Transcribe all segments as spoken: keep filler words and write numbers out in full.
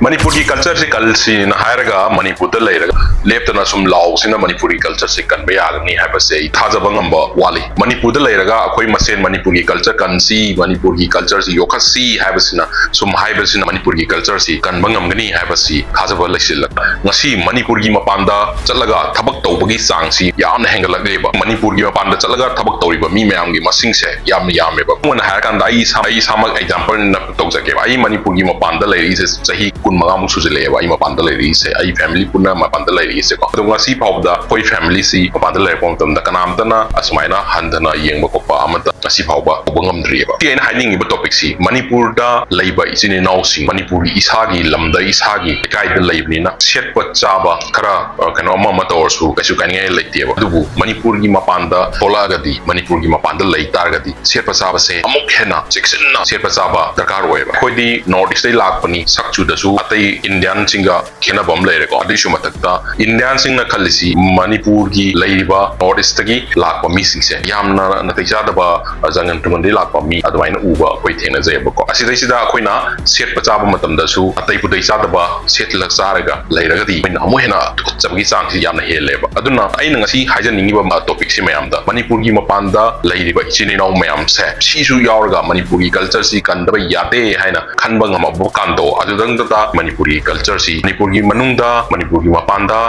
ꯃꯅꯤꯄꯨꯔꯒꯤ culture ꯁꯤ ꯀꯜꯁꯤꯅ ꯍꯥꯏꯔꯒ ꯃꯅꯤꯄꯨꯔꯗ ꯂꯩꯔꯒ ꯂꯦꯞꯇꯅ ꯁꯨꯝ ꯂꯥꯎꯁꯤꯅ ꯃꯅꯤꯄꯨꯔꯒꯤ culture ꯁꯤ ꯀꯟꯕ ꯌꯥꯒꯅꯤ ꯍꯥꯏꯕꯁꯦ ꯑꯩ ꯊꯥꯖꯕ ꯉꯝꯕ ꯋꯥꯠꯂꯤ꯫ ꯃꯅꯤꯄꯨꯔꯗ ꯂꯩꯔꯒ ꯑꯩꯈꯣꯏ ꯃꯁꯦꯟ ꯃꯅꯤꯄꯨꯔꯒꯤ culture ꯀꯟꯁꯤ, ꯃꯅꯤꯄꯨꯔꯒꯤ culture ꯁꯤ ꯌꯣꯛꯈꯠꯁꯤ ꯍꯥꯏꯕꯁꯤꯅ, ꯁꯨꯝ ꯍꯥꯏꯕꯁꯤꯅ ꯃꯅꯤꯄꯨꯔꯒꯤ culture ꯁꯤ ꯀꯟꯕ ꯉꯝꯒꯅꯤ ꯍꯥꯏꯕꯁꯤ ꯊꯥꯖꯕ ꯂꯩꯁꯤꯜꯂꯛ꯫ ꯉꯁꯤ ꯃꯅꯤꯄꯨꯔꯒꯤ ꯃꯄꯥꯟꯗ ꯆꯠꯂꯒ ꯊꯕꯛ ꯇꯧꯕꯒꯤ ꯆꯥꯡꯁꯤ ꯌꯥꯝꯅ ꯍꯦꯟꯒꯠꯂꯛꯂꯦꯕ꯫ ꯃꯅꯤꯄꯨꯔꯒꯤ ꯃꯄꯥꯟꯗ ꯆꯠꯂꯒ ꯊꯕꯛ ꯇꯧꯔꯤꯕ ꯃꯤ ꯃꯌꯥꯝꯒꯤ ꯃꯁꯤꯡꯁꯦ ꯌꯥꯝꯅ ꯌꯥꯝꯃꯦꯕ꯫ ꯑꯩꯅ ꯍꯥꯏꯔꯀꯥꯟꯗ ꯑꯩ ꯏꯁꯥ-, ꯑꯩ ꯏꯁꯥꯃꯛ example ꯑꯣꯏꯅ ꯇꯧꯖꯒꯦꯕ꯫ ꯑꯩ ꯃꯅꯤꯄꯨꯔꯒꯤ ꯃꯄꯥꯟꯗ ꯂꯩꯔꯛꯏꯁꯦ ꯆꯍꯤ ꯀꯨꯟꯃꯉꯥꯃꯨꯛ ꯁꯨꯖꯜꯂꯛꯑꯦꯕ꯫ ꯑꯩ ꯃꯄꯥꯟꯗ ꯂꯩꯔꯛꯏꯁꯦ, ꯑꯩ family ꯄꯨꯟꯅ ꯃꯄꯥꯟꯗ ꯂꯩꯔꯛꯏꯁꯦꯀꯣ꯫ ꯑꯗꯣ ꯉꯁꯤ ꯐꯥꯎꯕꯗ ꯑꯩꯈꯣꯏ family ꯁꯤ ꯃꯄꯥꯟꯗ ꯂꯩꯔꯛꯄ ꯃꯇꯝꯗ ꯀꯅꯥꯝꯇꯅ ꯑꯁꯨꯃꯥꯏꯅ ꯍꯟꯊꯅ ꯌꯦꯡꯕ ꯈꯣꯠꯄ ꯑꯃꯠꯇ ꯉꯁꯤ ꯐꯥꯎꯕ ꯎꯕ ꯉꯝꯗ꯭ꯔꯤꯑꯕ꯫ ꯁꯤ ꯑꯩꯅ ꯍꯥꯏꯅꯤꯡꯉꯤꯕ topic ꯁꯤ, ꯃꯅꯤꯄꯨꯔꯗ ꯂꯩꯕ ꯏꯆꯤꯟ ꯏꯅꯥꯎꯁꯤꯡ, ꯃꯅꯤꯄꯨꯔꯒꯤ ꯏꯁꯥꯒꯤ ꯂꯝꯗ, ꯏꯁꯥꯒꯤ ꯂꯩꯀꯥꯏꯗ ꯂꯩꯕꯅꯤꯅ ꯁꯦꯠꯄ ꯆꯥꯕ ꯈꯔ, ꯑ, ꯀꯩꯅꯣ ꯑꯃ ꯑꯃ ꯇꯧꯔꯁꯨ ꯀꯩꯁꯨ ꯀꯥꯏꯅꯤꯡꯉꯥꯏ ꯂꯩꯇꯦꯕ꯫ ꯑꯗꯨꯕꯨ ꯃꯅꯤꯄꯨꯔꯒꯤ ꯃꯄꯥꯟꯗ ꯊꯣꯛꯂꯛꯑꯒꯗꯤ, ꯃꯅꯤꯄꯨꯔꯒꯤ ꯃꯄꯥꯟꯗ ꯂꯩ ꯇꯥꯔꯒꯗꯤ ꯁꯦꯠꯄ ꯆꯥꯕꯁꯦ ꯑꯃꯨꯛ ꯍꯦꯟꯅ ꯆꯦꯛꯁꯤꯟꯅ ꯁꯦꯠꯄ ꯆꯥꯕ ꯗꯔꯀꯥꯔ ꯑꯣꯏꯌꯦꯕ꯫ ꯑꯩꯈꯣꯏꯗꯤ North East ꯇꯩ ꯂꯥꯛꯄꯅꯤ, ꯁꯛ ꯆꯨꯗꯁꯨ ꯑꯇꯩ Indian ꯁꯤꯡꯒ ꯈꯦꯠꯅꯕ ꯑꯃ ꯂꯩꯔꯦꯀꯣ꯫ ꯑꯗꯨꯏꯁꯨ ꯃꯊꯛꯇ Indian ꯁꯤꯡꯅ ꯈꯜꯂꯤꯁꯤ ꯃꯅꯤꯄꯨꯔꯒꯤ ꯂꯩꯔꯤꯕ North East ꯇꯒꯤ ꯂꯥꯛꯄ ꯃꯤꯁꯤꯡꯁꯦ ꯌꯥꯝꯅ ꯅꯥꯇꯩ ꯆꯥꯗꯕ, ꯖꯪꯒꯜ ꯇꯨꯡꯒꯜꯗꯒꯤ ꯂꯥꯛꯄ ꯃꯤ ꯑꯗꯨꯃꯥꯏꯅ ꯎꯕ ꯑꯩꯈꯣꯏ ꯊꯦꯡꯅꯖꯩꯑꯕꯀꯣ꯫ ꯑꯁꯤꯗꯩꯁꯤꯗ ꯑꯩꯈꯣꯏꯅ ꯁꯦꯠꯄ ꯆꯥꯕ ꯃꯇꯝꯗꯁꯨ ꯑꯇꯩ ꯄꯨꯇꯩ ꯆꯥꯗꯕ ꯁꯦꯠꯂ ꯆꯥꯔꯒ ꯂꯩꯔꯒꯗꯤ ꯑꯩꯈꯣꯏꯅ ꯑꯃꯨꯛ ꯍꯦꯟꯅ ꯇꯨꯀꯠꯆꯕꯒꯤ ꯆꯥꯡꯁꯤ ꯌꯥꯝꯅ ꯍꯦꯜꯂꯦꯕ꯫ ꯑꯗꯨꯅ ꯑꯩꯅ ꯉꯁꯤ ꯍꯥꯏꯖꯅꯤꯡꯉꯤꯕ topic ꯁꯤ ꯃꯌꯥꯝꯗ, ꯃꯅꯤꯄꯨꯔꯒꯤ ꯃꯄꯥꯟꯗ ꯂꯩꯔꯤꯕ ꯏꯆꯤꯟ ꯏꯅꯥꯎ ꯃꯌꯥꯝꯁꯦ ꯁꯤꯁꯨ ꯌꯥꯎꯔꯒ ꯃꯅꯤꯄꯨꯔꯒꯤ culture ꯁꯤ ꯀꯟꯗꯕ ꯌꯥꯗꯦ ꯍꯥꯏꯅ ꯈꯟꯕ ꯉꯝꯃꯛꯄ ꯀꯥꯟꯗꯣ, ꯑꯗꯨꯗꯪꯗꯇ ꯃꯅꯤꯄꯨꯔꯒꯤ culture ꯁꯤ, ꯃꯅꯤꯄꯨꯔꯒꯤ ꯃꯅꯨꯡꯗ, ꯃꯅꯤꯄꯨꯔꯒꯤ ꯃꯄꯥꯟꯗ,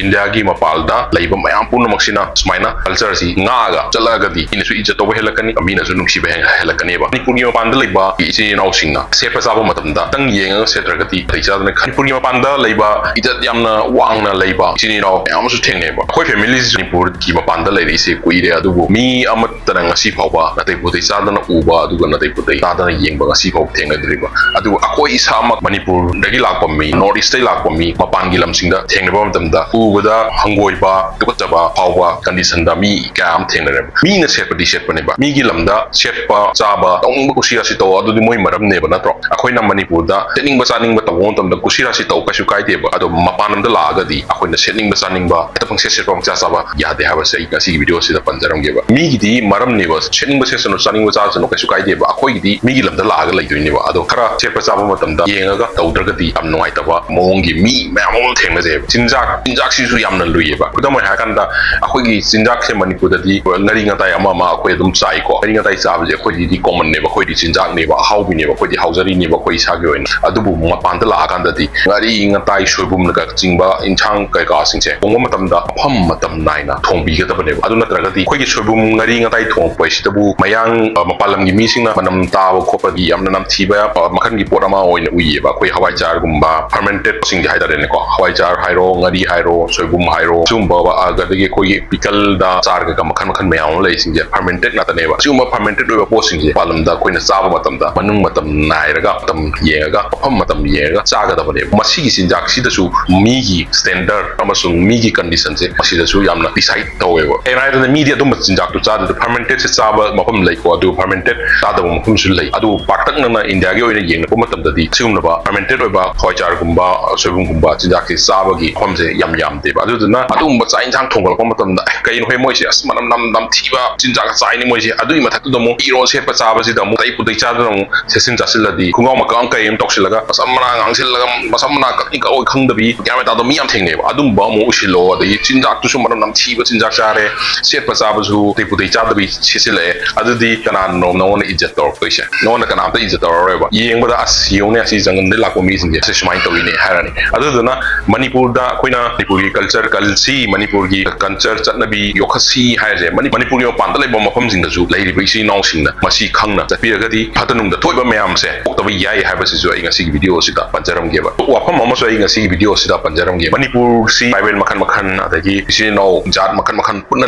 India ꯒꯤ ꯃꯄꯥꯟꯗ ꯂꯩꯕ ꯃꯌꯥꯝ ꯄꯨꯝꯅꯃꯛꯁꯤꯅ ꯁꯨꯃꯥꯏꯅ culture ꯁꯤ ꯉꯥꯛꯑꯒ ꯆꯠꯂꯛꯑꯒꯗꯤ ꯃꯤꯅꯁꯨ ꯏꯖꯠ ꯇꯧꯕ ꯍꯦꯜꯂꯛꯀꯅꯤ, ꯃꯤꯅꯁꯨ ꯅꯨꯡꯁꯤꯕ ꯍꯦꯟ-, ꯍꯦꯜꯂꯛꯀꯅꯦꯕ꯫ ꯃꯅꯤꯄꯨꯔꯒꯤ ꯃꯄꯥꯟꯗ ꯂꯩꯕ ꯏꯆꯤꯟ ꯏꯅꯥꯎꯁꯤꯡꯅ ꯁꯦꯠꯄ ꯆꯥꯕ ꯃꯇꯝꯗ ꯈꯤꯇꯪ ꯌꯦꯡꯉꯒ ꯁꯦꯠꯇ꯭ꯔꯒꯗꯤ ꯃꯇꯩ ꯆꯥꯗꯅ ꯈꯟ-, ꯃꯅꯤꯄꯨꯔꯒꯤ ꯃꯄꯥꯟꯗ ꯂꯩꯕ ꯏꯖꯠ ꯌꯥꯝꯅ ꯋꯥꯡꯅ ꯂꯩꯕ ꯏꯆꯤꯟ ꯏꯅꯥꯎ ꯃꯌꯥꯝ ꯑꯃꯁꯨ ꯊꯦꯡꯅꯩꯕ꯫ ꯑꯩꯈꯣꯏ family ꯁꯤ ꯃꯅꯤꯄꯨꯔꯒꯤ ꯃꯄꯥꯟꯗ ꯂꯩꯔꯛꯏꯁꯦ ꯀꯨꯏꯔꯦ, ꯑꯗꯨꯕꯨ ꯃꯤ ꯑꯃꯠꯇꯅ ꯉꯁꯤ ꯐꯥꯎꯕ ꯅꯥꯇꯩ ꯄꯨꯇꯩ ꯆꯥꯗꯅ ꯎꯕ, ꯑꯗꯨꯒ ꯅꯥꯇꯩ ꯄꯨꯇꯩ ꯆꯥꯗꯅ ꯌꯦꯡꯕ ꯉꯁꯤ ꯐꯥꯎꯕ ꯊꯦꯡꯅꯗ꯭ꯔꯤꯕ꯫ ꯑꯗꯨꯒ ꯑꯩꯈꯣꯏ ꯏꯁꯥꯃꯛ ꯃꯅꯤꯄꯨꯔꯗꯒꯤ ꯂꯥꯛꯄ ꯃꯤ, North East ꯇꯩ ꯂꯥꯛꯄ ꯃꯤ, ꯃꯄꯥꯟꯒꯤ ꯂꯝꯁꯤꯡꯗ ꯊꯦꯡꯅꯕ ꯃꯇꯝꯗ ꯎꯕꯗ ꯍꯪꯒꯣꯏꯕ, ꯇꯨꯀꯠꯆꯕ ꯐꯥꯎꯕ condition ꯗ ꯃꯤ ꯀꯌꯥ ꯑꯃ ꯊꯦꯡꯅꯔꯦꯕ꯫ ꯃꯤꯅ ꯁꯦꯠꯄꯗꯤ ꯁꯦꯠꯄꯅꯦꯕ, ꯃꯤꯒꯤ ꯂꯝꯗ ꯁꯦꯠꯄ ꯆꯥꯕ, ꯇꯧꯅꯤꯡꯕ ꯀꯨꯁꯤ ꯔꯥꯁꯤ ꯇꯧ, ꯑꯗꯨꯗꯤ ꯃꯣꯏ ꯃꯔꯝꯅꯦꯕ, ꯅꯠꯇ꯭ꯔꯣ? ꯑꯩꯈꯣꯏꯅ ꯃꯅꯤꯄꯨꯔꯗ ꯁꯦꯠꯅꯤꯡꯕ ꯆꯥꯅꯤꯡꯕ ꯇꯧꯕ ꯃꯇꯝꯗ ꯀꯨꯁꯤ ꯔꯥꯁꯤ ꯇꯧ, ꯀꯩꯁꯨ ꯀꯥꯏꯗꯦꯕ꯫ ꯑꯗꯣ ꯃꯄꯥꯟ ꯂꯝꯗ ꯂꯥꯛꯑꯒꯗꯤ ꯑꯩꯈꯣꯏꯅ ꯁꯦꯠꯅꯤꯡꯕ ꯆꯥꯅꯤꯡꯕ ꯍꯦꯛꯇ ꯄꯪꯁꯦꯠ ꯁꯦꯠꯄ ꯄꯪꯆꯥ ꯆꯥꯕ ꯌꯥꯗꯦ ꯍꯥꯏꯕꯁꯦ ꯑꯩ ꯉꯁꯤꯒꯤ video ꯁꯤꯗ ꯄꯟꯖꯔꯝꯒꯦꯕ꯫ ꯃꯤꯒꯤꯗꯤ ꯃꯔꯝꯅꯦꯕ, ꯁꯦꯠꯅꯤꯡꯕ ꯁꯦꯠꯁꯅꯨ, ꯆꯥꯅꯤꯡꯕ ꯆꯥꯁꯅꯨ, ꯀꯩꯁꯨ ꯀꯥꯏꯗꯦꯕ꯫ ꯑꯩꯈꯣꯏꯒꯤꯗꯤ ꯃꯤꯒꯤ ꯂꯝꯗ ꯂꯥꯛꯑꯒ ꯂꯩꯗꯣꯏꯅꯦꯕ꯫ ꯑꯗꯣ ꯈꯔ ꯁꯦꯠꯄ ꯆꯥꯕ ꯃꯇꯝꯗ ꯌꯦꯡꯉꯒ ꯇꯧꯗ꯭ꯔꯒꯗꯤ ꯌꯥꯝ ꯅꯨꯡꯉꯥꯏꯇꯕ ꯃꯑꯣꯡꯒꯤ ꯃꯤ ꯃꯌꯥꯝ ꯑꯃ ꯊꯦꯡꯅꯖꯩꯕ꯫ ꯆꯤꯟꯖꯥꯛ, ꯆꯤꯟꯖꯥꯛꯁꯤꯁꯨ ꯌꯥꯝꯅ ꯂꯨꯏꯌꯦꯕ꯫ ꯈꯨꯗꯝ ꯑꯣꯏꯅ ꯍꯥꯏꯔꯀꯥꯟꯗ, ꯑꯩꯈꯣꯏꯒꯤ ꯆꯤꯟꯖꯥꯛꯁꯦ ꯃꯅꯤꯄꯨꯔꯗꯗꯤ ꯉꯥꯔꯤ ꯉꯥꯇꯥꯏ ꯑꯃ ꯑꯃ ꯑꯩꯈꯣꯏ ꯑꯗꯨꯝ ꯆꯥꯏꯀꯣ꯫ ꯉꯥꯔꯤ ꯉꯥꯇꯥꯏ ꯆꯥꯕꯁꯦ ꯑꯩꯈꯣꯏꯗꯤ commonꯅꯦꯕ, ꯑꯩꯈꯣꯏꯗꯤ ꯆꯤꯟꯖꯥꯛꯅꯦꯕ, ꯑꯍꯥꯎꯕꯤꯅꯦꯕ, ꯑꯩꯈꯣꯏꯗꯤ ꯍꯥꯎꯖꯔꯤꯅꯦꯕ ꯑꯩꯈꯣꯏ ꯏꯁꯥꯒꯤ ꯑꯣꯏꯅ꯫ ꯑꯗꯨꯕꯨ ꯃꯄꯥꯟꯗ ꯂꯥꯛꯑꯀꯥꯟꯗꯗꯤ ꯉꯥꯔꯤ ꯉꯥꯇꯥꯏ, ꯁꯣꯏꯕꯨꯝꯅꯒ ꯆꯤꯡꯕ ꯏꯟꯁꯥꯡ ꯀꯩꯀꯥꯁꯤꯡꯁꯦ ꯊꯣꯡꯕ ꯃꯇꯝꯗ ꯃꯐꯝ ꯃꯇꯝ ꯅꯥꯏꯅ ꯊꯣꯡꯕꯤꯒꯗꯕꯅꯦꯕ꯫ ꯑꯗꯨ ꯅꯠꯇ꯭ꯔꯒꯗꯤ ꯑꯩꯈꯣꯏꯒꯤ ꯁꯣꯏꯕꯨꯝ ꯉꯥꯔꯤ ꯉꯥꯇꯥꯏ ꯊꯣꯡꯉꯛꯄ ꯍꯥꯏꯁꯤꯗꯕꯨ ꯃꯌꯥꯡ, ꯑ, ꯃꯄꯥꯟ ꯂꯝꯒꯤ ꯃꯤꯁꯤꯡꯅ ꯃꯅꯝ ꯇꯥꯕ ꯈꯣꯠꯄꯒꯤ ꯌꯥꯝꯅ ꯅꯝꯊꯤꯕ, ꯑ, ꯃꯈꯜꯒꯤ ꯄꯣꯠ ꯑꯃ ꯑꯣꯏꯅ ꯎꯏꯌꯦꯕ꯫ ꯑꯩꯈꯣꯏ ꯍꯋꯥꯏꯖꯥꯔꯒꯨꯝꯕ fermentedꯁꯤꯡꯁꯦ ꯍꯥꯏꯇꯥꯔꯦꯅꯦꯀꯣ, ꯍꯋꯥꯏꯖꯥꯔ ꯍꯥꯏꯔꯣ, ꯉꯥꯔꯤ ꯍꯥꯏꯔꯣ, ꯁꯣꯏꯕꯨꯝ ꯍꯥꯏꯔꯣ, ꯁꯤꯒꯨꯝꯕ, ꯑ, ꯑꯗꯒꯤ ꯑꯩꯈꯣꯏꯒꯤ pickleꯗ ꯆꯥꯔꯒ ꯃꯈꯜ ꯃꯈꯜ ꯃꯌꯥꯝ ꯑꯃ ꯂꯩꯔꯤꯁꯤꯡꯁꯦ fermented ꯉꯥꯛꯇꯅꯦꯕ꯫ ꯁꯤꯒꯨꯝꯕ fermented ꯑꯣꯏꯕ ꯄꯣꯠꯁꯤꯡꯁꯦ ꯃꯄꯥꯟ ꯂꯝꯗ ꯑꯩꯈꯣꯏꯅ ꯆꯥꯕ ꯃꯇꯝꯗ ꯃꯅꯨꯡ ꯃꯇꯝ ꯅꯥꯏꯔꯒ, ꯃꯇꯝ ꯌꯦꯡꯉꯒ, ꯃꯐꯝ ꯃꯇꯝ ꯌꯦꯡꯉꯒ ꯆꯥꯒꯗꯕꯅꯦꯕ꯫ ꯃꯁꯤꯒꯤ ꯆꯤꯟꯖꯥꯛꯁꯤꯗꯁꯨ ꯃꯤꯒꯤ standard ꯑꯃꯁꯨꯡ ꯃꯤꯒꯤ conditionꯁꯦ ꯃꯁꯤꯗꯁꯨ ꯌꯥꯝꯅ decide ꯇꯧꯋꯦꯕ꯫ ꯀꯩꯅꯣ ꯍꯥꯏꯔꯀꯥꯟꯗ ꯃꯤꯗꯤ ꯑꯗꯨꯝꯕ ꯆꯤꯟꯖꯥꯛꯇꯣ ꯆꯥꯗꯦ꯫ Fermentedꯁꯦ ꯆꯥꯕ ꯃꯐꯝ ꯂꯩꯀꯣ, ꯑꯗꯨ fermented ꯆꯥꯗꯕ ꯃꯐꯝꯁꯨ ꯂꯩ꯫ ꯑꯗꯨ ꯄꯥꯛꯇꯛꯅꯅ ꯏꯟꯗꯤꯌꯥꯒꯤ ꯑꯣꯏꯅ ꯌꯦꯡꯉꯛꯄ ꯃꯇꯝꯗꯗꯤ ꯁꯤꯒꯨꯝꯂꯕ fermented ꯑꯣꯏꯕ ꯍꯋꯥꯏꯖꯥꯔꯒꯨꯝꯕ, ꯁꯣꯏꯕꯨꯝꯒꯨꯝꯕ ꯆꯤꯟꯖꯥꯛꯁꯦ ꯆꯥꯕꯒꯤ ꯃꯐꯝꯁꯦ ꯌꯥꯝ ꯌꯥꯝꯗꯦꯕ꯫ ꯑꯗꯨꯗꯨꯅ ꯑꯗꯨꯒꯨꯝꯕ ꯆꯥꯛ ꯏꯟꯁꯥꯡ ꯊꯣꯡꯒꯠꯂꯛꯄ ꯃꯇꯝꯗ, "ꯑꯦ, ꯀꯩꯅꯣ ꯍꯦ, ꯃꯣꯏꯁꯦ ꯑꯁ ꯃꯅꯝ ꯅꯝ, ꯅꯝꯊꯤꯕ ꯆꯤꯟꯖꯥꯛ ꯆꯥꯏꯅꯤ ꯃꯣꯏꯁꯦ", ꯑꯗꯨꯒꯤ ꯃꯊꯛꯇꯨꯗ ꯑꯃꯨꯛ ꯐꯤꯔꯣꯜ ꯁꯦꯠꯄ ꯆꯥꯕꯁꯤꯗ ꯑꯃꯨꯛ ꯇꯩꯄꯨ ꯇꯩ ꯆꯥꯗꯅ ꯑꯃꯨꯛ ꯁꯦꯠꯆꯤꯟ ꯆꯥꯁꯤꯜꯂꯗꯤ, ꯈꯣꯡꯒ꯭ꯔꯥꯎ ꯃꯀꯛ ꯑꯃ ꯀꯩ ꯑꯃ ꯇꯧꯁꯤꯜꯂꯒ ꯃꯁꯝ ꯃꯅꯥ ꯉꯥꯡꯁꯤꯜꯂꯒ ꯃꯁꯝ ꯃꯅꯥ ꯀꯛꯅꯤ ꯀꯛꯑꯣꯏ ꯈꯪꯗꯕꯤ ꯒ꯭ꯌꯥꯟ ꯃꯦꯟ ꯇꯥꯗꯕ ꯃꯤ ꯌꯥꯝ ꯊꯦꯡꯅꯩꯕ꯫ ꯑꯗꯨꯝꯕ ꯑꯃꯨꯛ ꯎꯁꯤꯜꯂꯣ, ꯑꯗꯒꯤ ꯆꯤꯟꯖꯥꯛꯇꯨꯁꯨ ꯃꯅꯝ ꯅꯝꯊꯤꯕ ꯆꯤꯟꯖꯥꯛ ꯆꯥꯔꯦ, ꯁꯦꯠꯄ ꯆꯥꯕꯁꯨ ꯇꯩꯄꯨ ꯇꯩ ꯆꯥꯗꯕꯤ ꯁꯦꯠꯆꯤꯜꯂꯛꯑꯦ, ꯑꯗꯨꯗꯤ ꯀꯅꯥꯅꯣ ꯅꯉꯣꯟꯗ ꯏꯖꯠ ꯇꯧꯔꯛꯇꯣꯏꯁꯦ? ꯅꯉꯣꯟꯗ ꯀꯅꯥꯝꯇ ꯏꯖꯠ ꯇꯧꯔꯔꯣꯏꯕ꯫ ꯌꯦꯡꯕꯗ, "ꯑꯁ, ꯌꯦꯡꯉꯨꯅꯦ, ꯑꯁꯤ ꯖꯪꯒꯜꯗꯩ ꯂꯥꯛꯄ ꯃꯤꯁꯤꯡꯁꯦ ꯑꯁꯤ ꯁꯨꯃꯥꯏꯅ ꯇꯧꯋꯤꯅꯦ" ꯍꯥꯏꯔꯅꯤ꯫ ꯑꯗꯨꯗꯨꯅ ꯃꯅꯤꯄꯨꯔꯗ ꯑꯩꯈꯣꯏꯅ ꯃꯅꯤꯄꯨꯔꯒꯤ culture ꯀꯜꯁꯤ, ꯃꯅꯤꯄꯨꯔꯒꯤ culture ꯆꯠꯅꯕꯤ ꯌꯣꯛꯈꯠꯁꯤ ꯍꯥꯏꯔꯤꯁꯦ ꯃꯅꯤ-, ꯃꯅꯤꯄꯨꯔꯒꯤ ꯃꯄꯥꯟꯗ ꯂꯩꯕ ꯃꯐꯝꯁꯤꯡꯗꯁꯨ ꯂꯩꯔꯤꯕ ꯏꯆꯤꯜ ꯏꯅꯥꯎꯁꯤꯡꯅ ꯃꯁꯤ ꯈꯪꯅ ꯆꯠꯄꯤꯔꯒꯗꯤ ꯐꯠꯇ ꯅꯨꯡꯗ ꯊꯣꯛꯏꯕ ꯃꯌꯥꯝꯁꯦ ꯊꯣꯛꯇꯕ ꯌꯥꯏ ꯍꯥꯏꯕꯁꯤꯁꯨ ꯑꯩ ꯉꯁꯤꯒꯤ video ꯑꯁꯤꯗ ꯄꯟꯖꯔꯝꯒꯦꯕ꯫ ꯋꯥꯐꯝ ꯑꯃꯁꯨ ꯑꯩ ꯉꯁꯤꯒꯤ video ꯑꯁꯤꯗ ꯄꯟꯖꯔꯝꯒꯦ꯫ ꯃꯅꯤꯄꯨꯔꯁꯤ tribal ꯃꯈꯜ ꯃꯈꯜ, ꯑꯗꯒꯤ ꯏꯆꯤꯜ ꯏꯅꯥꯎ ꯖꯥꯠ ꯃꯈꯜ ꯃꯈꯜ ꯄꯨꯟꯅ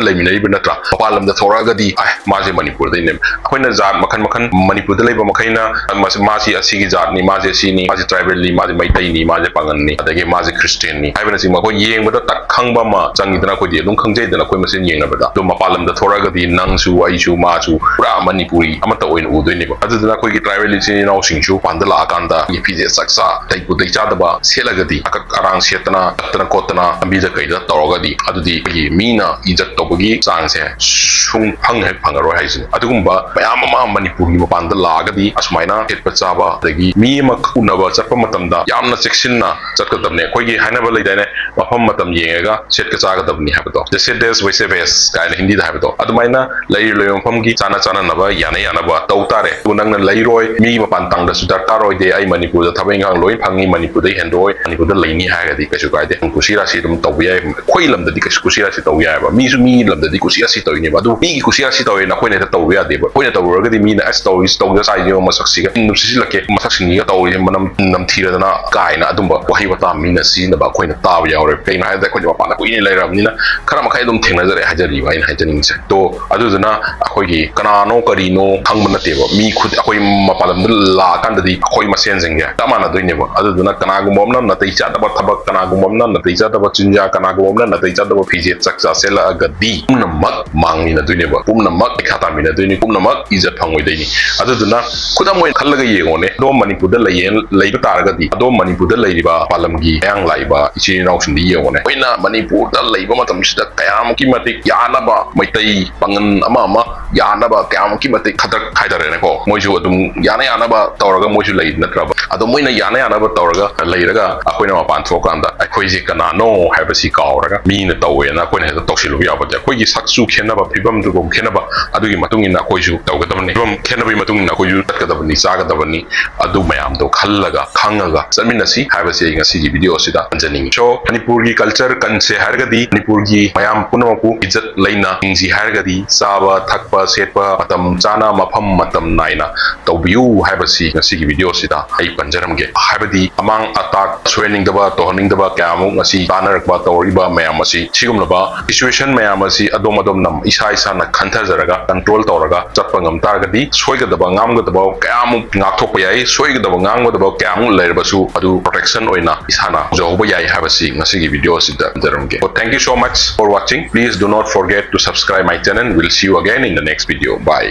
ꯂꯩꯃꯤꯟꯅꯔꯤꯕ ꯅꯠꯇ꯭ꯔꯥ? ꯃꯄꯥꯟ ꯂꯝꯗ ꯊꯣꯔꯛꯑꯒꯗꯤ, "ꯑꯦ, ꯃꯥꯁꯦ ꯃꯅꯤꯄꯨꯔꯗꯩꯅꯦ"꯫ ꯑꯩꯈꯣꯏꯅ ꯖꯥꯠ ꯃꯈꯜ ꯃꯈꯜ ꯃꯅꯤꯄꯨꯔꯗ ꯂꯩꯕ ꯃꯈꯩꯅ ꯃꯥꯁꯦ, ꯃꯥꯁꯤ ꯑꯁꯤꯒꯤ ꯖꯥꯠꯅꯤ, ꯃꯥꯁꯦ ꯁꯤꯅꯤ, ꯃꯥꯁꯦ ꯃꯩꯇꯩꯅꯤ, ꯃꯥꯁꯦ ꯄꯥꯉꯜꯅꯤ, ꯑꯗꯒꯤ ꯃꯥꯁꯦ ꯈ꯭ꯔꯤꯁꯇꯤꯌꯥꯟꯅꯤ ꯍꯥꯏꯕꯅꯆꯤꯡꯕ ꯑꯩꯈꯣꯏ ꯌꯦꯡꯕꯗ ꯇꯛ ꯈꯪꯕ ꯑꯃ ꯆꯪꯉꯤꯗꯅ, ꯑꯩꯈꯣꯏꯗꯤ ꯑꯗꯨꯝ ꯈꯪꯖꯩꯗꯅ ꯑꯩꯈꯣꯏ ꯃꯁꯦꯟ ꯌꯦꯡꯅꯕꯗ꯫ ꯑꯗꯣ ꯃꯄꯥꯟ ꯂꯝꯗ ꯊꯣꯔꯛꯑꯒꯗꯤ ꯅꯪꯁꯨ, ꯑꯩꯁꯨ, ꯃꯥꯁꯨ ꯄꯨꯔꯥ ꯃꯅꯤꯄꯨꯔꯤ ꯑꯃꯠꯇ ꯑꯣꯏꯅ ꯎꯗꯣꯏꯅꯦꯕ꯫ ꯑꯗꯨꯗꯨꯅ ꯑꯩꯈꯣꯏꯒꯤ tribal ꯏꯆꯤꯜ ꯏꯅꯥꯎꯁꯤꯡꯁꯨ ꯃꯄꯥꯟꯗ ꯂꯥꯛꯑꯀꯥꯟꯗ ꯐꯤꯖꯦꯠ ꯆꯥꯛꯆꯥ ꯇꯩꯄꯨ ꯇꯩ ꯆꯥꯗꯕ ꯁꯦꯠꯂꯒꯗꯤ, ꯑꯀꯛ ꯑꯔꯥꯡ ꯁꯦꯠꯇꯅ, ꯆꯠꯇꯅ ꯈꯣꯠꯇꯅ ꯂꯝꯕꯤꯗ ꯀꯩꯗ ꯇꯧꯔꯒꯗꯤ, ꯑꯗꯨꯗꯤ ꯑꯩꯈꯣꯏꯒꯤ ꯃꯤꯅ ꯏꯖꯠ ꯇꯧꯕꯒꯤ ꯆꯥꯡꯁꯦ ꯁꯨꯡ ꯐꯪ ꯍꯦꯛ ꯐꯪꯉꯔꯣꯏ ꯍꯥꯏꯁꯤꯅꯤ꯫ ꯑꯗꯨꯒꯨꯝꯕ ꯃꯌꯥꯝ ꯑꯃ ꯃꯅꯤꯄꯨꯔꯒꯤ ꯃꯄꯥꯟꯗ ꯂꯥꯛꯑꯒꯗꯤ ꯑꯁꯨꯃꯥꯏꯅ ꯁꯦꯠꯄ ꯆꯥꯕ, ꯑꯗꯒꯤ ꯃꯤ ꯑꯃ ꯎꯅꯕ ꯆꯠꯄ ꯃꯇꯝ ꯃꯇꯝꯗ ꯌꯥꯝꯅ ꯆꯦꯛꯁꯤꯟꯅ ꯆꯠꯀꯗꯕꯅꯦ꯫ ꯑꯩꯈꯣꯏꯒꯤ ꯍꯥꯏꯅꯕ ꯂꯩꯗꯥꯏꯅꯦ, ꯃꯐꯝ ꯃꯇꯝ ꯌꯦꯡꯉꯒ ꯁꯦꯠꯀ ꯆꯥꯒꯗꯕꯅꯤ ꯍꯥꯏꯕꯗꯣ, "Jaisesh desh waise bhesh" ꯀꯥꯏꯅ ꯍꯤꯟꯗꯤꯗ ꯍꯥꯏꯕꯗꯣ, ꯑꯗꯨꯃꯥꯏꯅ ꯂꯩꯔꯤꯕ ꯃꯐꯝꯒꯤ ꯆꯥꯅ ꯆꯥꯅꯅꯕ, ꯌꯥꯅ ꯌꯥꯅꯕ ꯇꯧ ꯇꯥꯔꯦ꯫ ꯑꯗꯨ ꯅꯪꯅ ꯂꯩꯔꯣꯏ, ꯃꯤ ꯃꯄꯥꯟ ꯇꯥꯡꯗꯁꯨ ꯗꯔꯀꯥꯔ ꯑꯣꯏꯗꯦ, ꯑꯩ ꯃꯅꯤꯄꯨꯔꯗ ꯊꯕꯛ ꯏꯪꯈꯥꯡ ꯂꯣꯏ ꯐꯪꯉꯤ, ꯃꯅꯤꯄꯨꯔꯗ ꯍꯦꯟꯗꯣꯛꯑꯣꯏ, ꯃꯅꯤꯄꯨꯔꯗ ꯂꯩꯅꯤ ꯍꯥꯏꯔꯒꯗꯤ ꯀꯩꯁꯨ ꯀꯥꯏꯗꯦ, ꯀꯨꯁꯤ ꯔꯥꯁꯤ ꯑꯗꯨꯝ ꯇꯧꯕ ꯌꯥꯏ꯫ ꯑꯩꯈꯣꯏ ꯂꯝꯗꯗꯤ ꯀꯩꯁꯨ ꯀꯨꯁꯤ ꯔꯥꯁꯤ ꯇꯧ ꯌꯥꯏꯑꯕ, ꯃꯤꯁꯨ ꯃꯤ ꯂꯝꯗꯗꯤ ꯀꯨꯁꯤ ꯔꯥꯁꯤ ꯇꯧꯔꯤꯅꯦꯕ꯫ ꯑꯗꯨ ꯃꯤꯒꯤ ꯀꯨꯁꯤ ꯔꯥꯁꯤ ꯇꯧꯔꯦꯅ ꯑꯩꯈꯣꯏꯅ ꯍꯦꯛꯇ ꯇꯧꯕ ꯌꯥꯗꯦꯕ꯫ ꯑꯩꯈꯣꯏꯅ ꯇꯧꯔꯨꯔꯒꯗꯤ ꯃꯤꯅ "ꯑꯁ, ꯇꯧꯔꯤꯁꯤ ꯇꯧꯗ ꯆꯥꯏꯁꯤꯕ ꯃꯁꯛꯁꯤꯒ, ꯅꯨꯡꯁꯤꯠꯁꯤꯜꯂꯛꯀꯦ, ꯃꯁꯛꯁꯤꯡꯁꯤꯒ ꯇꯧꯔꯤꯁꯦ ꯃꯅꯝ ꯅꯝꯊꯤꯔꯗꯅ" ꯀꯥꯏꯅ ꯑꯗꯨꯝꯕ ꯋꯥꯍꯩ ꯋꯥꯇꯥ ꯃꯤꯅ ꯁꯤꯖꯤꯟꯅꯕ ꯑꯩꯈꯣꯏꯅ ꯇꯥꯕ ꯌꯥꯎꯔꯦ꯫ ꯀꯩꯅꯣ ꯍꯥꯏꯔꯗꯤ ꯑꯩꯈꯣꯏꯗꯤ ꯃꯄꯥꯟꯗ ꯀꯨꯏꯅ ꯂꯩꯔꯕꯅꯤꯅ ꯈꯔ ꯃꯈꯩ ꯑꯗꯨꯝ ꯊꯦꯡꯅꯖꯔꯦ ꯍꯥꯏꯖꯔꯤꯕ ꯑꯩꯅ ꯍꯥꯏꯖꯅꯤꯡꯉꯤꯁꯦ꯫ ꯇꯣ, ꯑꯗꯨꯗꯨꯅ ꯑꯩꯈꯣꯏꯒꯤ ꯀꯅꯥꯅꯣ ꯀꯔꯤꯅꯣ ꯈꯪꯕ ꯅꯠꯇꯦꯕ꯫ ꯃꯤ ꯈꯨꯗꯤ-, ꯑꯩꯈꯣꯏ ꯃꯄꯥꯟ ꯂꯝꯗ ꯂꯥꯛꯑꯀꯥꯟꯗꯗꯤ ꯑꯩꯈꯣꯏ ꯃꯁꯦꯟꯁꯤꯡꯁꯦ ꯆꯞ ꯃꯥꯟꯅꯗꯣꯏꯅꯦꯕ꯫ ꯑꯗꯨꯗꯨꯅ ꯀꯅꯥꯒꯨꯝꯕ ꯑꯃꯅ ꯅꯥꯇꯩ ꯆꯥꯗꯕ ꯊꯕꯛ, ꯀꯅꯥꯒꯨꯝꯕ ꯑꯃꯅ ꯅꯥꯇꯩ ꯆꯥꯗꯕ ꯆꯤꯟꯖꯥꯛ, ꯀꯅꯥꯒꯨꯝꯕ ꯑꯃꯅ ꯅꯥꯇꯩ ꯆꯥꯗꯕ ꯐꯤꯖꯦꯠ ꯆꯥꯛꯆꯥ ꯁꯦꯠꯂꯛꯑꯒꯗꯤ ꯄꯨꯝꯅꯃꯛ ꯃꯥꯡꯃꯤꯟꯅꯗꯣꯏꯅꯦꯕ, ꯄꯨꯝꯅꯃꯛ ꯄꯩꯈꯥ ꯇꯥꯃꯤꯟꯅꯗꯣꯏꯅꯤ, ꯄꯨꯝꯅꯃꯛ ꯏꯖꯠ ꯐꯪꯉꯣꯏꯗꯣꯏꯅꯤ꯫ ꯑꯗꯨꯗꯨꯅ ꯈꯨꯗꯝ ꯑꯣꯏꯅ ꯈꯜꯂꯒ ꯌꯦꯡꯉꯣꯅꯦ, ꯑꯗꯣꯝ ꯃꯅꯤꯄꯨꯔꯗ ꯂꯩꯌꯦ-, ꯂꯩꯕ ꯇꯥꯔꯒꯗꯤ, ꯑꯗꯣꯝ ꯃꯅꯤꯄꯨꯔꯗ ꯂꯩꯔꯤꯕ ꯄꯥꯂꯝꯒꯤ ꯃꯌꯥꯡ ꯂꯥꯛꯏꯕ ꯏꯆꯤꯜ ꯏꯅꯥꯎꯁꯤꯡꯗ ꯌꯦꯡꯉꯣꯅꯦ꯫ ꯑꯩꯈꯣꯏꯅ ꯃꯅꯤꯄꯨꯔꯗ ꯂꯩꯕ ꯃꯇꯝꯁꯤꯗ ꯀꯌꯥꯃꯨꯛꯀꯤ ꯃꯇꯤꯛ ꯌꯥꯅꯕ, ꯃꯩꯇꯩ ꯄꯥꯉꯟ ꯑꯃ ꯑꯃ ꯌꯥꯅꯕ ꯀꯌꯥꯃꯨꯛꯀꯤ ꯃꯇꯤꯛ ꯈꯗ꯭ꯔꯛ ꯍꯥꯏꯇꯥꯔꯦꯅꯦꯀꯣ, ꯃꯣꯏꯁꯨ ꯑꯗꯨꯝ ꯌꯥꯅ ꯌꯥꯅꯕ ꯇꯧꯔꯒ ꯃꯣꯏꯁꯨ ꯂꯩ ꯅꯠꯇ꯭ꯔꯕ? ꯑꯗꯣ ꯃꯣꯏꯅ ꯌꯥꯅ ꯌꯥꯅꯕ ꯇꯧꯔꯒ ꯂꯩꯔꯒ ꯑꯩꯈꯣꯏꯅ ꯃꯄꯥꯟ ꯊꯣꯛꯑꯀꯥꯟꯗ ꯑꯩꯈꯣꯏꯁꯦ ꯀꯅꯥꯅꯣ ꯍꯥꯏꯕꯁꯤ ꯀꯥꯎꯔꯒ ꯃꯤꯅ ꯇꯧꯋꯦꯅ ꯑꯩꯈꯣꯏꯅ ꯍꯦꯛꯇ ꯇꯧꯁꯤꯜꯂꯨꯕ ꯌꯥꯕ ꯅꯠꯇꯦ꯫ ꯑꯩꯈꯣꯏꯒꯤ ꯁꯛꯁꯨ ꯈꯦꯠꯅꯕ, ꯐꯤꯕꯝꯗꯨꯒꯨꯝ ꯈꯦꯠꯅꯕ, ꯑꯗꯨꯒꯤ ꯃꯇꯨꯡ ꯏꯟꯅ ꯑꯩꯈꯣꯏꯁꯨ ꯇꯧꯒꯗꯕꯅꯤ꯫ ꯐꯤꯕꯝ ꯈꯦꯠꯅꯕꯒꯤ ꯃꯇꯨꯡ ꯏꯟꯅ ꯑꯩꯈꯣꯏꯁꯨ ꯆꯠꯀꯗꯕꯅꯤ, ꯆꯥꯒꯗꯕꯅꯤ꯫ ꯑꯗꯨ ꯃꯌꯥꯝꯗꯣ ꯈꯜꯂꯒ, ꯈꯪꯉꯒ ꯆꯠꯃꯤꯟꯅꯁꯤ ꯍꯥꯏꯕꯁꯤ ꯑꯩ ꯉꯁꯤꯒꯤ video ꯑꯁꯤꯗ ꯍꯟꯖꯅꯤꯡꯉꯤ꯫ So, ꯃꯅꯤꯄꯨꯔꯒꯤ culture ꯀꯟꯁꯦ ꯍꯥꯏꯔꯒꯗꯤ, ꯃꯅꯤꯄꯨꯔꯒꯤ ꯃꯌꯥꯝ ꯄꯨꯝꯅꯃꯛꯄꯨ ꯏꯖꯠ ꯂꯩꯅ ꯍꯤꯡꯁꯤ ꯍꯥꯏꯔꯒꯗꯤ, ꯆꯥꯕ ꯊꯛꯄ ꯁꯦꯠꯄ ꯃꯇꯝ ꯆꯥꯅ, ꯃꯐꯝ ꯃꯇꯝ ꯅꯥꯏꯅ ꯇꯧꯕꯤꯌꯨ ꯍꯥꯏꯕꯁꯤ ꯉꯁꯤꯒꯤ video ꯑꯁꯤꯗ ꯑꯩ ꯄꯟꯖꯔꯝꯒꯦ꯫ ꯍꯥꯏꯕꯗꯤ ꯑꯃꯥꯡ ꯑꯇꯥꯛ, ꯁꯣꯏꯍꯟꯅꯤꯡꯗꯕ, ꯇꯧꯍꯟꯅꯤꯡꯗꯕ ꯀꯌꯥ ꯑꯃꯨꯛ ꯉꯁꯤ ꯇꯥꯅꯔꯛꯄ, ꯇꯧꯔꯛꯏꯕ ꯃꯌꯥꯝ ꯑꯁꯤ, ꯁꯤꯒꯨꯝꯂꯕ situation ꯃꯌꯥꯝ ꯑꯁꯤ ꯑꯗꯣꯝ ꯑꯗꯣꯝꯅ ꯏꯁꯥ ꯏꯁꯥꯅ ꯈꯟꯊꯖꯔꯒ, control ꯇꯧꯔꯒ ꯆꯠꯄ ꯉꯝ ꯇꯥꯔꯒꯗꯤ, ꯁꯣꯏꯒꯗꯕ ꯉꯥꯝꯒꯗꯕ ꯀꯌꯥꯃꯨꯛ ꯉꯥꯛꯊꯣꯛꯄ ꯌꯥꯏ꯫ ꯁꯣꯏꯒꯗꯕ ꯉꯥꯝꯒꯗꯕ ꯀꯌꯥꯃꯨꯛ ꯂꯩꯔꯕꯁꯨ ꯑꯗꯨ protection ꯑꯣꯏꯅ ꯏꯁꯥꯅ ꯇꯧꯖꯍꯧꯕ ꯌꯥꯏ ꯍꯥꯏꯕꯁꯤ ꯉꯁꯤꯒꯤ video ꯑꯁꯤꯗ ꯊꯝꯖꯔꯝꯒꯦ꯫ So, thank you so much for watching. Please do not forget to subscribe my channel. We'll see you again in the next video. Bye.